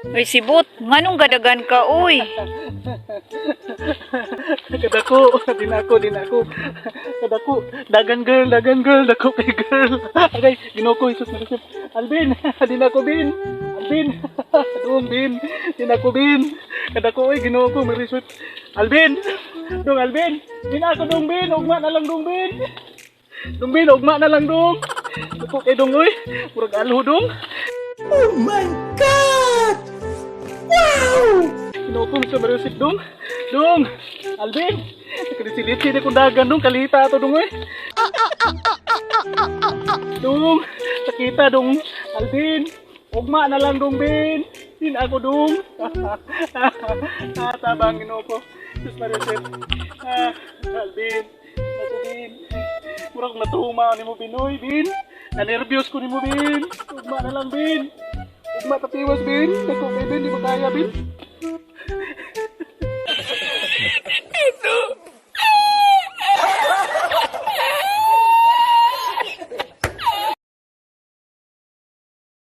Uy, sibot, nganong gadagan ka, uy? Kadako, din ako, din ako. Kadako, dagan girl, dagan girl, dako kay girl. Agay, Ginoo ko, Jesus na Joseph. Alvin, din ako bin. Alvin, dong bin. Din ako bin. Kadako oy, Ginoo ko, Mary Swift. Alvin, dong Alvin. Din ako dong bin, ugma na lang dong bin. Dong bin, ugma na lang dong. Dako kay dong oy. Murag alho dong. Oh my God! Wow! Ginoo ko, sa Mary Swift dong. Dong, Alvin. Nakadisilitsi na kong dagan dong, kalita ato dong oy. Dong, sakita dong. Alvin, ugma na lang dong bin. Din ako dong. Tabang Ginoo ko. Sus Maria Joseph. Ah, Alvin, ako bin. Murag natuma nimo Binoy bin. Nanervyos ko nimo bin. Ugma na lang bin. Ugma tatiwas bin. Dako kay bin, di mo kaya bin.